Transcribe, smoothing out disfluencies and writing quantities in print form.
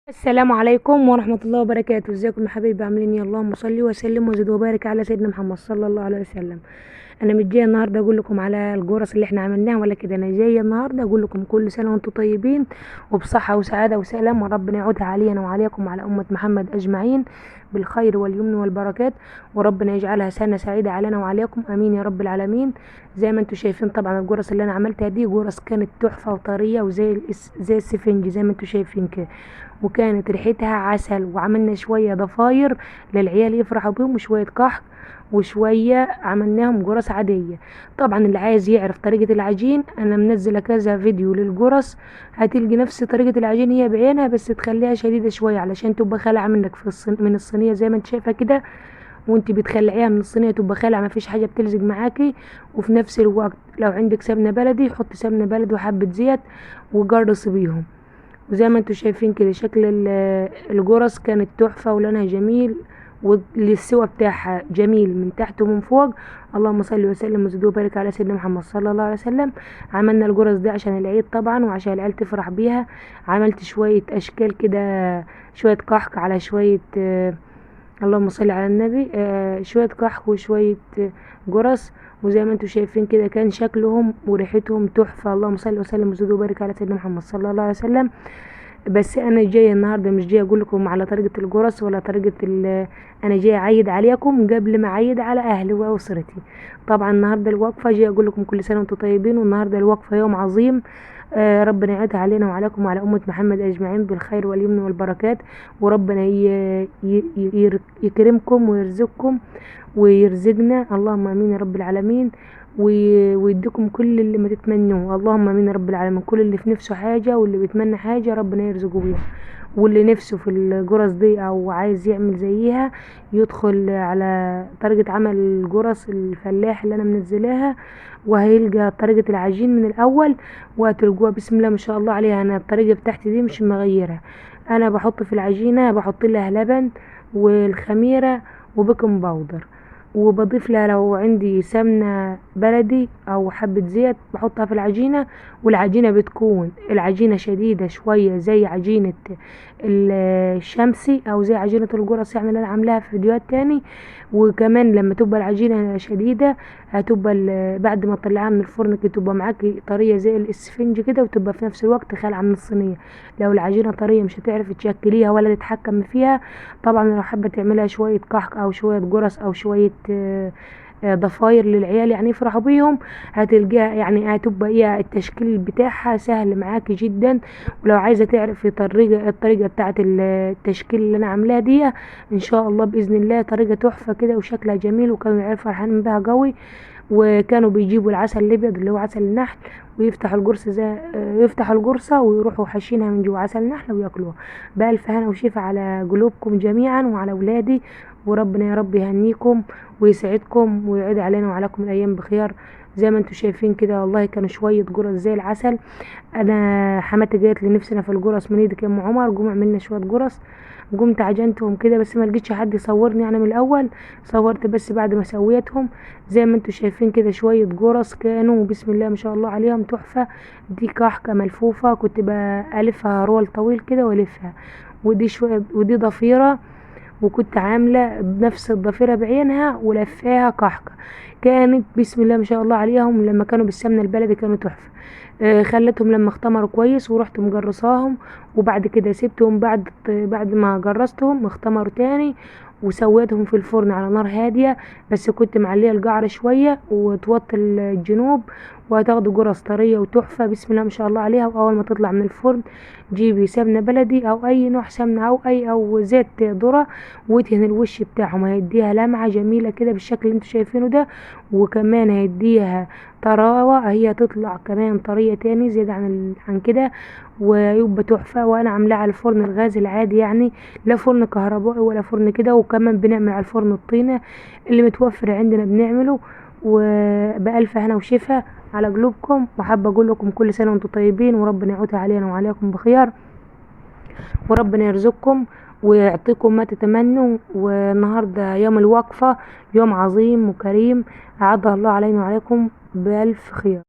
السلام عليكم ورحمة الله وبركاته. ازيكم يا حبايبي، عاملين ايه؟ اللهم صل وسلم وزد وبارك على سيدنا محمد صلى الله عليه وسلم. انا مش جاية النهارده اقول لكم على الجرس اللي احنا عملناها ولا كده، انا جاية النهارده اقول لكم كل سنة وانتم طيبين وبصحه وسعادة وسلام، وربنا يعودها علينا وعليكم وعلى امه محمد اجمعين بالخير واليمن والبركات، وربنا يجعلها سنة سعيدة علينا وعليكم، امين يا رب العالمين. زي ما انتم شايفين طبعا الجرس اللي انا عملتها دي جرس كانت تحفة وطريه وزي زي السفنج زي ما انتم شايفين كده، وكانت ريحتها عسل. وعملنا شوية ضفاير للعيال يفرحوا بيهم، وشوية كحك، وشوية عملناهم جرس عادية. طبعا اللي عايز يعرف طريقه العجين انا منزله كذا فيديو للجرس، هتلقي نفس طريقه العجين هي بعينها، بس تخليها شديدة شوية علشان تبقى خالعه منك في من الصينية زي ما انت شايفه كده، وانت بتخلعيها من الصينية تبقى خالعه مفيش حاجة بتلزق معاكي. وفي نفس الوقت لو عندك سمنه بلدي حط سمنه بلدي وحبه زيت وجرصي بيهم. وزي ما انتم شايفين كده شكل الجرس كانت تحفة ولونها جميل، والسوى بتاعها جميل من تحت ومن فوق. اللهم صل وسلم وزد وبارك على سيدنا محمد صلى الله عليه وسلم. عملنا الجرس دي عشان العيد طبعا، وعشان العيال تفرح بيها. عملت شوية اشكال كده، شوية كحك على شوية اللهم صل على النبي، شوية كحك وشوية جرس. وزي ما انتم شايفين كده كان شكلهم وريحتهم تحفة. اللهم صل وسلم وزد وبارك على سيدنا محمد صلى الله عليه وسلم. بس انا جاية النهارده مش جاية اقول لكم على طريقه الجرس ولا طريقه انا جاية اعيد عليكم قبل ما اعيد على اهلي واسرتي. طبعا النهارده الوقفة جاية اقول لكم كل سنة وانتم طيبين، والنهارده الوقفة يوم عظيم، ربنا يعيدها علينا وعليكم وعلى امه محمد اجمعين بالخير واليمن والبركات، وربنا يكرمكم ويرزقكم ويرزقنا، اللهم امين يا رب العالمين، ويديكم كل اللي ما تتمنوه، اللهم امين يا رب العالمين. كل اللي في نفسه حاجة واللي بيتمنى حاجة ربنا يرزقه بيها، واللي نفسه في الجرس دي او عايز يعمل زيها يدخل على طريقه عمل الجرس الفلاح اللي انا منزلاها، وهيلقى طريقه العجين من الاول وهتلقوها بسم الله ما شاء الله عليها. انا الطريقة بتاعتي دي مش مغيرها، انا بحط في العجينة بحط لها لبن والخميره و baking powder، وبضيف لها لو عندي سمنه بلدي او حبه زيت بحطها في العجينة. والعجينه بتكون العجينة شديدة شوية زي عجينه الشمسي او زي عجينه الجرس يعني اللي انا عاملاها في فيديوهات تاني. وكمان لما تبقى العجينة شديدة هتبقى بعد ما تطلعيها من الفرن كده تبقى معاكي طرية زي الاسفنج كده، وتبقى في نفس الوقت خالعه من الصينية. لو العجينة طرية مش هتعرفي تشكليها ولا تتحكم فيها. طبعا لو حابة تعملها شوية كحك او شوية جرس او شوية ضفاير للعيال يعني يفرحوا بيهم، هتلقاها يعني هتبقى ايه التشكيل بتاعها سهل معاكي جدا. ولو عايزه تعرفي الطريقة بتاعه التشكيل اللي انا عاملاها دي ان شاء الله باذن الله طريقه تحفة كده وشكلها جميل، وكانوا العيال فرحانين بها قوي. وكانوا بيجيبوا العسل الابيض اللي هو عسل النحل ويفتحوا الجرس زي يفتحوا الجرصه ويروحوا حاشينها من جوا عسل نحل وياكلوها. بألف هنا وشفا على قلوبكم جميعا وعلى اولادي، وربنا يا رب يهنيكم ويسعدكم ويعيد علينا وعليكم الايام بخير. زي ما انتم شايفين كده والله كانوا شوية جرس زي العسل. انا حماتي جات لنفسنا في الجرس من ايدك يا ام عمر، قوم عملنا شوية جرس، قمت عجنتهم كده بس ما لقيتش حد يصورني يعني من الاول، صورت بس بعد ما سويتهم. زي ما انتم شايفين كده شوية جرس كانوا بسم الله ما شاء الله عليهم تحفة. دي كحكه ملفوفه كنت بألفها رول طويل كده والفها، ودي شوية ودي ضفيرة وكنت عامله بنفس الضفيره بعينها ولفاها كحكه. كانت بسم الله ما شاء الله عليهم لما كانوا بالسمنه البلدي كانوا تحفة. خلتهم لما اختمروا كويس ورحت مجرصاهم، وبعد كده سبتهم بعد ما جرستهم اختمروا تاني وسويتهم في الفرن على نار هادية، بس كنت معليه الجعر شوية وتوطي الجنوب، وهتاخدوا جرس طرية وتحفه بسم الله ما شاء الله عليها. واول ما تطلع من الفرن جيبي سمنه بلدي او اي نوع سمنه او اي او زيت ذره وادهن الوش بتاعهم، هيديها لمعة جميلة كده بالشكل اللي انتوا شايفينه ده، وكمان هيديها طراوه، هي تطلع كمان طرية تاني زيادة عن كده ويبقى تحفة. وانا عاملاه على الفرن الغاز العادي يعني لا فرن كهربائي ولا فرن كده، وكمان بنعمل على الفرن الطينه اللي متوفر عندنا بنعمله. وبألف هنا وشفا على قلوبكم، وحابة اقول لكم كل سنة وانتم طيبين، وربنا يعودها علينا وعليكم بخير، وربنا يرزقكم ويعطيكم ما تتمنوا. والنهارده يوم الوقفة يوم عظيم وكريم، أعاده الله علينا وعليكم بألف خير.